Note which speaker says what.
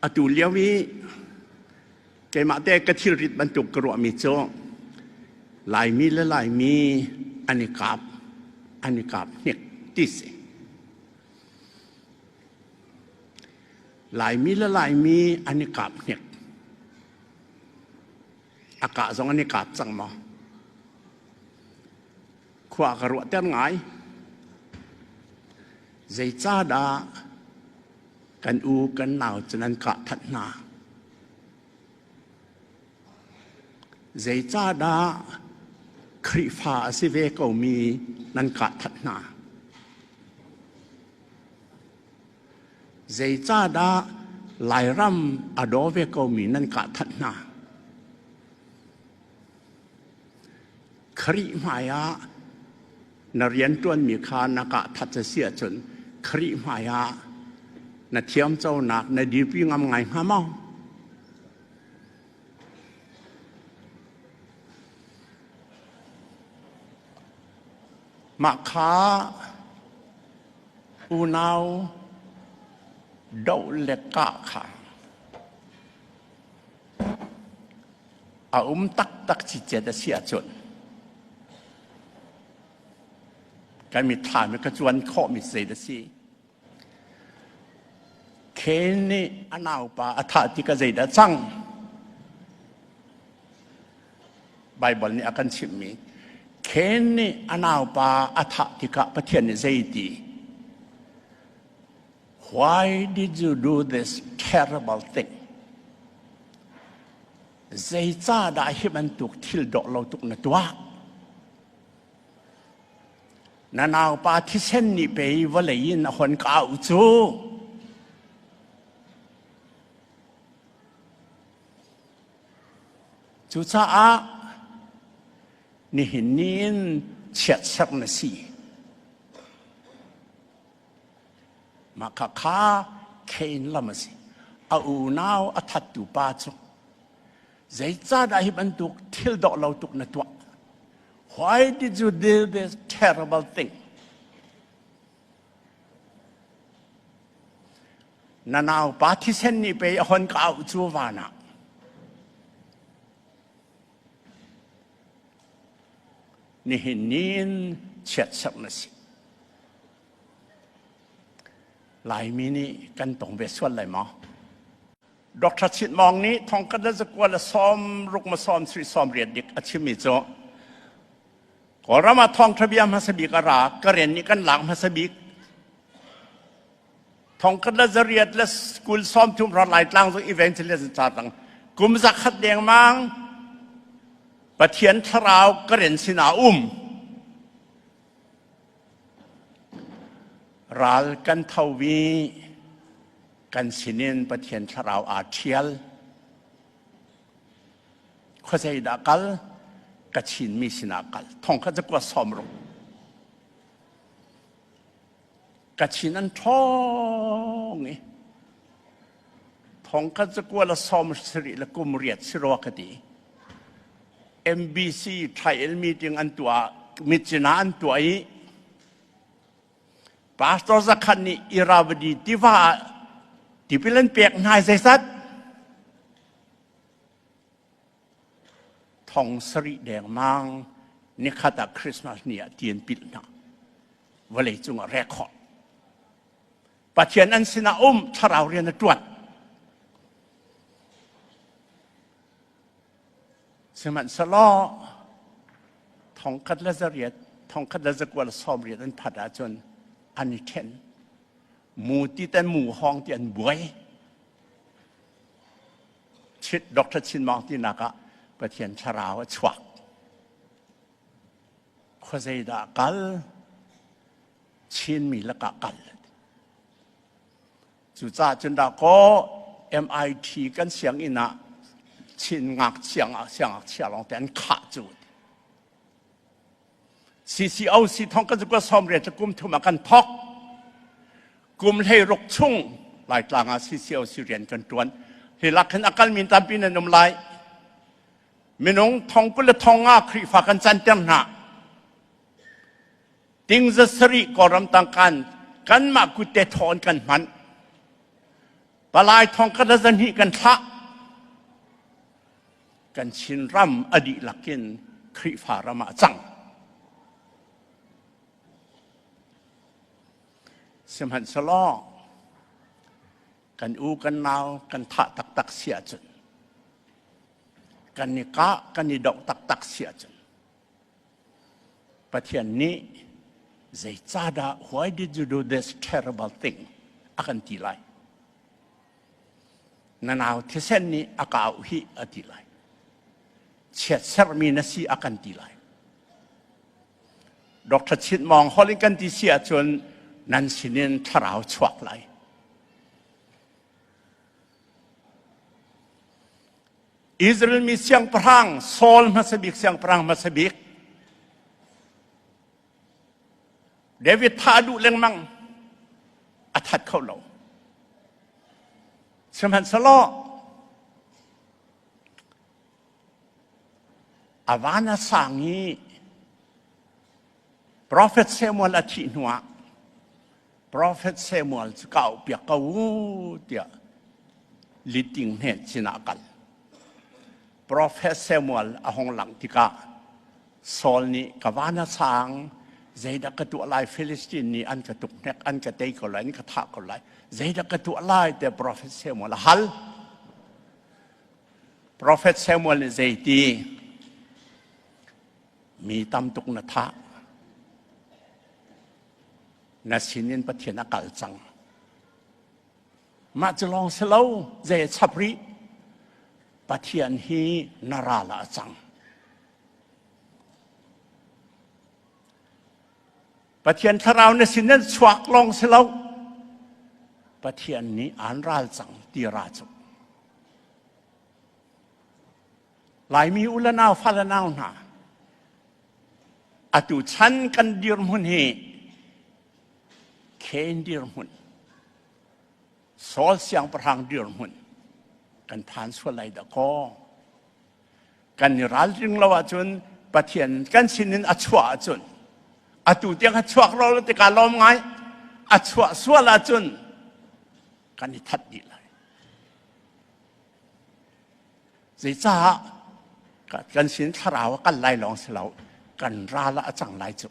Speaker 1: Atu lio i keimah te ka thilrit bantuk ka ruahmi cu Laimi le Laimi an i kap, an i kap hnik ti si. Laimi le Laimi an i kap hnik. A kah zong an i kap cang maw? Khua ka ruahter ngai. Zeicahdah kan u kan nau cu nan kah that hna? Zeicahdah Khrihfa a si ve komi nan kah that hna? Zeicahdah Lairam a daw ve komi nan kah that hna? Khrih hmaiah na rianṭuanmi kha na kah that a si ahcun Khrih hmaiah na thiamconak na dirpi ngam ngai hnga maw? Mah kha unau doh le kah kha A um taktak cicet a si ahcun kan mitthlam i ka cuan khawhmi zei a si. Cain nih a naupa a thah tikah zeidah cang? Baibal nih a kan chimhmi Cain nih a naupa a thah tikah Pathian nih zei ti? Why did you do this terrible thing? Zeicahdah hi bantuk thil dawh lo tuk na tuah? Na naupa thisen nih pei vawlei in a hon ka auh cu. Cucaah nihin ni in chiatserh na si. Mah khakha Cain lam a si. A unau a thattu pa cu zeicahdah hi bantuk thil dawh lo tuk na tuah? Why did you do this terrible thing? Na naupa thisen nih pei a hon ka auh cu van ah. Nihin ni in chiatserh na si. Laimi nih kan tong ve sual lai maw? Dr. Chit Mawng nih thongkhat le zakua le sawm ruk ma sawm sri sawm riat dik a chimmi cu Kawlram ah thawngṭha bia hmasa bik a ra Karen nih kan lak hmasa bik thongkhat le zariat le kul sawm thum rat lai tlang zong evangelism ca tang kum zakhat dengmang Pathian thlarau Karen sinah um Ral kan tho i kan sinin Pathian thlarau aa ṭhial. Khuazei dah kal? Ka Chinmi sinah kal. Thong kha zakua sawm ruk. Kachin an ṭhawng i thong kha zakua le sawm sarih le kum riat si rua ka ti. MBC trial meeting an tuah Myitkyina an tuah i Pastor Zakhat nih Irrawaddy tiva ah tipil an pek hna zeizat thong sarih dengmang nikhat ah Christmas ni ah ti an pilh hna vawlei cung ah rek khawh Pathian an sinah um thlarau rian a ṭuan Sihmanhsehlaw thongkhat le zariat, thongkhat le zakua le sawmriat an phat ahcun an i ṭhen. Mu ti ten mu hawng ti an buai. Chit Dr. Chin Maung tinak ah Pathian thlarau a chuak. Khuazei dah kal? Chinmi lakah kal. Cucaah cun dahkaw MIT kan sianginn ah Chin ngakchia siangngakchia lawngte an khah cu. CCOC thong kan cu sawm riat kum thum ah kan thok. Kum hlei ruk chung Laitlang ah CCOC rian kan tuan. Hi lak hin a kalmi tampi nan um lai. Minung thong kul le thong nga Khrihfa kan canter hna. Tingza sarih Kawlram tangkan kanmah kutte thawn kan hman. Palai thong ka zan hi kan thlah. Kan Chinram a dihlak in Khrihfa ram ah cang. Sihmanhsehlaw kan u kan nau kan thah taktak si ahcun kan i kah kan i doh taktak si ahcun Pathian nih zeicahdah why did you do this terrible thing a kan ti lai. Na nau thisen nih a ka auh hi a ti lai. Chiatserhmi na si a kan ti lai. Dr. Chin Mawng holh in kan ti si ahcun nan sinin thlarau chuak lai. Israel mi siangpahrang Saul hmasa bik siangpahrang hmasa bik David thah a duh lengmang a that kho lo. Sihmanhsehlaw a van a sang i Prophet Samuel a thih hnuah Prophet Samuel cu ka auhpiak ko u tiah liting hnet sinah a kal. Prophet Samuel a hung langh tikah Saul nih ka van a sang zeidah ka tuah lai Philistine nih an ka tuk hnek an ka tei ko lai an ka thah ko lai zeidah ka tuah lai tiah Prophet Samuel a hal. Prophet Samuel nih zeiti mi tam tuk na thah na sinin Pathian a kal cang. Mah cu lawng si lo, zei a chap rih. Pathian hi na ral ah a cang. Pathian thlarau na sin in chuak lawng si lo. Pathian nih aan ral cang ti ra cu. Laimi u le nau fa le nau hna atu chan kan dirhmun hi Cain dirhmun Saul siangpahrang dirhmun kan phan sual lai dah kaw kan i ralring lo ahcun Pathian kan sinin a chuah ahcun atu tiang a chuak lo tikah lawm ngai a chuah sual ahcun kan i that dih lai Zeicah kan sin thlarau a kal lai lawng si lo, kan ral ah a cang lai cu.